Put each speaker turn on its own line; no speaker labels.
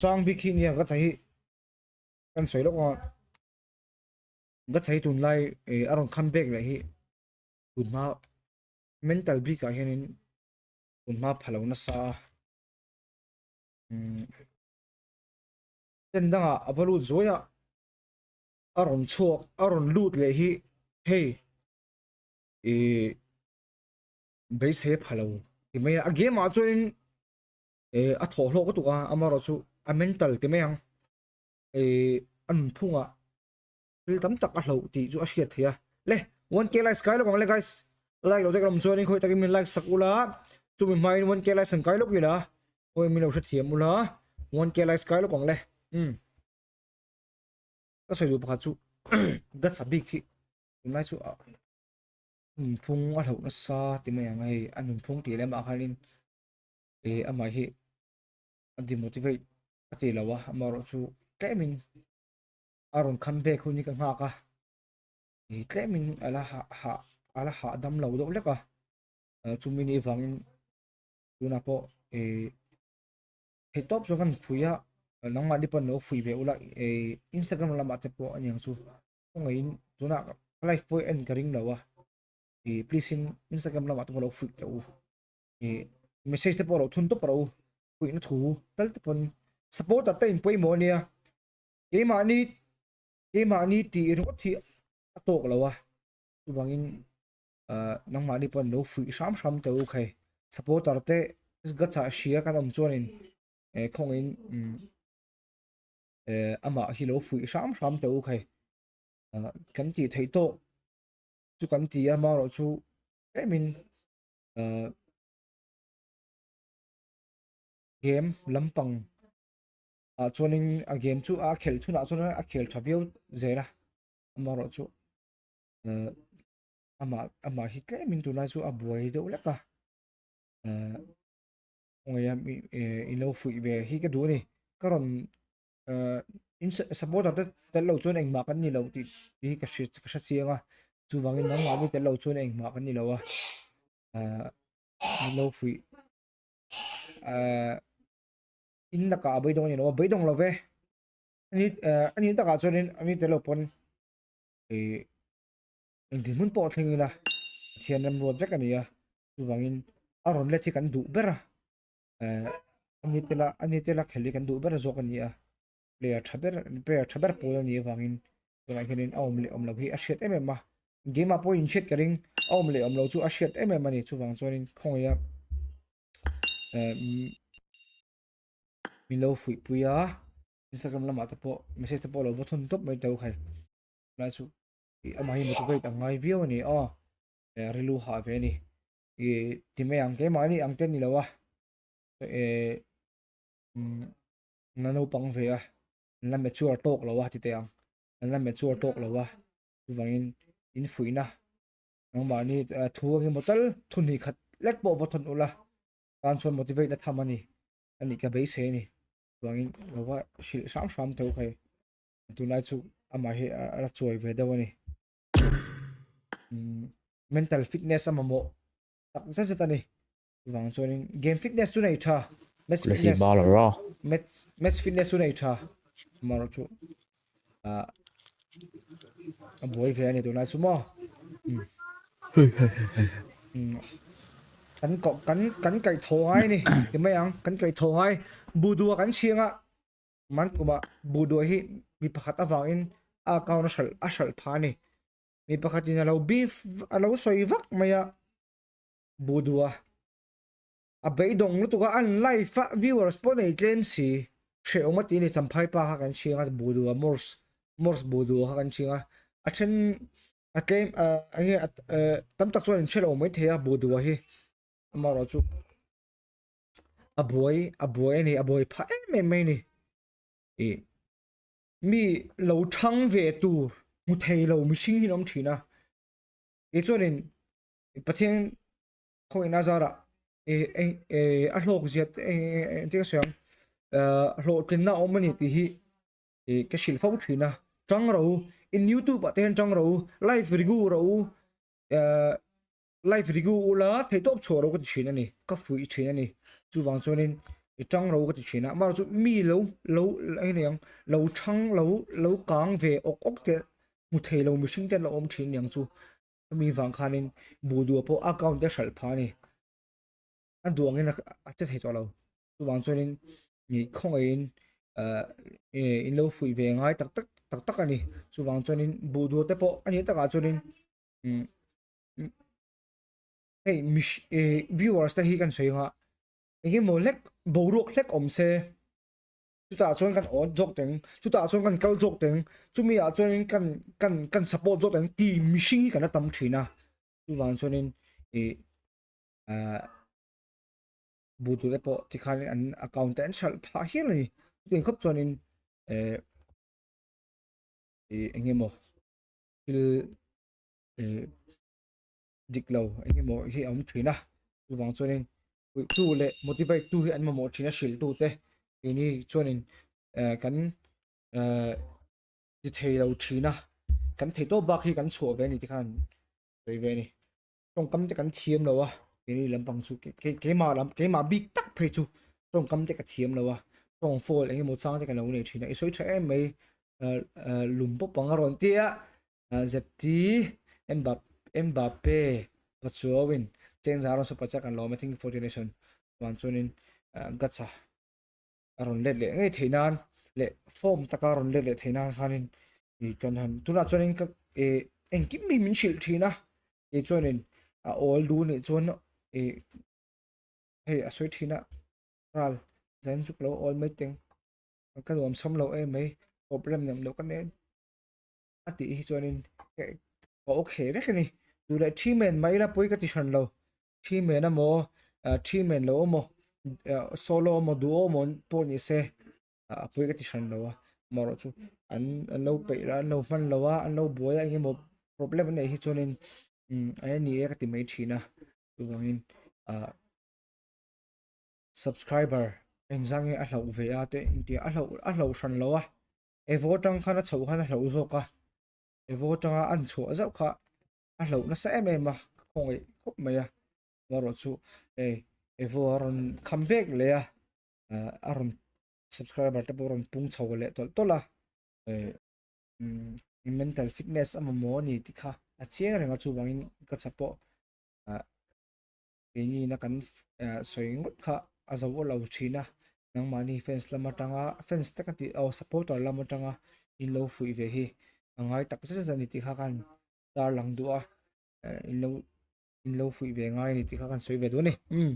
Chang bik hi nia ka chah hi kan sawi lawk a ka chah hi tunlai eh a rawn come back leh hi tunhma mental bik ah hianin tunhma pha lo nasa a umm ten dangah a va lut zuai a a rawn chhuak a rawn lut leh hi hei ih beisei a pha lo ti mai a a game ah chuanin eh a thawh hlawk lutuk a amaherawhchu a mental ti mai ang eh a nunphungah thil tam tak a hloh tih chu a hriat theih a le 1k likes kai lawk ang le guys like lo te ka awm chuanin khawi takin min like sak ula chumi hmain 1k likes an kai lawk ila khawi min lo hrethiam ula 1k likes kai lawk ang le um ka sawi duh pakhat chu gatsa bik hi tunlai chu a nunphung a hloh nasa ti mai ang hei a nunphung tih lemah khanin eh amah hi a demotivate a ti lo a amaherawh chu tlemin a rawn come back hun hi ka nghak a eh tlemin a la hah hah a la hahdam lo deuh hlek a chumi ni vangin tunah pawh eh theih tawp zawng kan fuih a nangmahni pawh an lo fuih ve ula eh Instagram lamah te pawh a niang chu kawngaihin tunah ka live pawh en ka ring lo a eh please in Instagram lamah te pawh lo fuih teh u. ih message te pawh lo thun tawp rawh u puihna thu tal te pawn supporter te in pawimawh ania keimahni keimahni tih ringawt hi a tawk lo a chuvangin ah nangmahni pawn lo fuih hram hram teh u khai supporter te ka chah hria kan awm chuanin eh khawngaihin umm eh amah hi lo fuih hram hram teh u khai ah kan tih theih tawk chu kan ti a amaherawhchu tlemin uh, game lampang ah chuanin a game chu a khelh chhunah chuan a khel tha viau zel a amaherawh chu uh, amah amah hi tlemin tunlai chu a buai deuh lek a uh, ngaia mi eh, in lo fuih ve hi ka duh a ni ka rawn uh, in supporter te tel lo chuan engmah kan ni lo tih hi ka hre ka hre chiang a chuvangin nangmah mi tel lo chuan engmah kan ni lo a uh, min lo fuih uh, in lakah a beidawng a ni lo a beidawng lo ve ani uh, ani takah chuanin ani tel lo pawn eh engtin hmun pawh thleng ila Pathian remruat vek a ni a chuvangin a rawn let hi kan duh ber a eh ani tela ani tela khel hi kan duh ber zawk a ni a player tha ber player tha ber pawl a nih avangin tunah hianin a awm leh awm loh hi a hriat em em a game ah pawh inhriat ka ring a awm leh awm loh chu a hriat em em a ni chuvang chuanin khawngaih a eh min lo fuih pui a Instagram lamah te pawh message te pawh lo va thun tawp mai teu khai tunah chu amah hi motivate ang ngai viau a ni aw rilru hah ve a ni ih ti mai ang keimahni ang te ni lo a eh umm na naupang ve a an la mature tawk lo a ti teh ang an la mature tawk lo a chuvangin in fuihna nangmahni thu ang emaw tal thu hnih khat lek pawh va thawn ula tan chuan motivate na tham a ni a nih ka beisei a ni chuvangin lo va hrilh hram hram tho khai tunlai chu amah hi a la chuai ve deuh a ni umm mental fitness a mamawh tak zet zet a ni chuvang chuanin game fitness chu nei tha match fitness match match fitness chu nei tha amaherawh chu ah a buai ve a ni tunlai chu maw um kan koh kan kan kaih thaw ngai a ni ti mai ang kan kaih thaw ngai buh duh a kan chhiang a man kumah buh duh hi mi pakhat avangin a account a hralh a hralh phah a ni mi pakhatin a lo beef a lo sawi vak mai a buh duh a a beidawng lutuk a an live a viewers pawh nei tlem si hrehawm a tih a ni champhai pa kha kan hriang a buh duh a morse morse buh duh kha kan hriang a a then a tlem ah enge eh tam tak chuan in hre lo mai thei a buh duh a hi amaherawhchu a buai a buai a ni a buai phah em em mai a ni ih mi lo thang ve tur hmu thei lo mihring hi an awm thin a kei chuanin Pathian khawngin a zarah eh eng eh a hlawk zia te eng eng eng eng ka sawi ang ah hlawhtlinna a awm a ni tih hi ih ka hrilh fo thin a tang rawh u in youtube ah te hian tang rawh u live review rawh u ah live review ula theihtawp chhuah rawh ka ti thin a ni ka fuih thin a ni chuvang chuanin. I tang ro ka ti thin a amaherawhchu mi lo lo eng nge ang lo thang lo lo kang ve awk awk te hmu thei lo mihring te an lo awm thin aniang chu hemi vang khanin buh duah pawh a account te a hralh phah a ni a duh angin a che thei tawh lo chuvang chuanin ih khawngaihin ah in lo fuih ve ngai tak tak tak tak a ni chuvang chuanin buh duah te pawh a nih takah chuanin umm hei mihring ih viewers te hi kan sawi ang a. Eng emaw hlek boruak hlek awm se chutah chuan kan awt zawk teng chutah chuan kan kal zawk teng chumi ah chuanin kan kan kan support zawk teng ti mihring hi kan la tam thin a chuvang chuanin ih ah buh tur te pawh tikhanin an account te an hralh phah hial a ni chutiang khawp chuanin eh ih eng emaw thil eh. dik lo eng emaw hi a awm thin a chuvang chuanin puihtu leh motivate tu hi an mamawh thin a hrilh tu te keini chuanin eh kan eh ti thei lo thin a kan thei tawp bak hi kan chhuah ve a ni ti khan sawi ve a ni tawngkam te kan thiam lo a keini lampang chu keimah lam keimah bik tak phei chu tawngkam te ka thiam lo a tawng fawl eng emaw chang te ka lo nei thin a i sawi tha em mai eh eh lum pawp ang a rawn ti a. ZT Mbappe Pachuau-in Chengza rawn super chak an lawm a, thank you for donation chuan chuanin Gatsa a rawn let leh ngei theih nan leh form taka rawn let leh theih nan khanin i kan han tunah chuanin ka eh engkim hi min hrilh thin a kei chuanin a awl duh nih chuan eh hei a sawi thin a ral zain chu ka lo awl mai teng ka nuam sam lo em mai problem nem loh ka nen. a tih hi chuanin ka okay vek a ni duh leh thi men mai ila pawi ka ti hran lo thi men emaw thi men lo emaw solo emaw duo emaw pawh ni se a pawi ka ti hran lo a amaherawh chu an an lo peih la an lo hman lo a an lo buai a eng emaw problem an neih hi chuanin a ni e ka ti mai thin a chuvangin ah subscriber engzah nge a hlauh ve a te intia a hlauh a hlauh hran lo a. Evo atang khan a chhoh khan a hlauh zawk a, Evo atanga an chhuah zauh kha a hlauh nasa em em a, ka khawngaih khawp mai a, amaherawh chu hei Evo a rawn kham vek leh a, a rawn subscriber te pawh a rawn pung chho leh tawlh tawlh a, eh mental fitness a mamawh a ni tih kha a chiang reng a chuvangin ka chha pawh ah keini na kan sawi ngawt kha a zo lo thin a nangmahni fans lam atanga fans te ka tih aw supporter lam atanga in lo fuih ve hi a ngai tak zet zet a ni tih kha khan tar lang duh a in lo in lo fuih ve ngai a ni tih kha kan sawi ve duh a ni umm.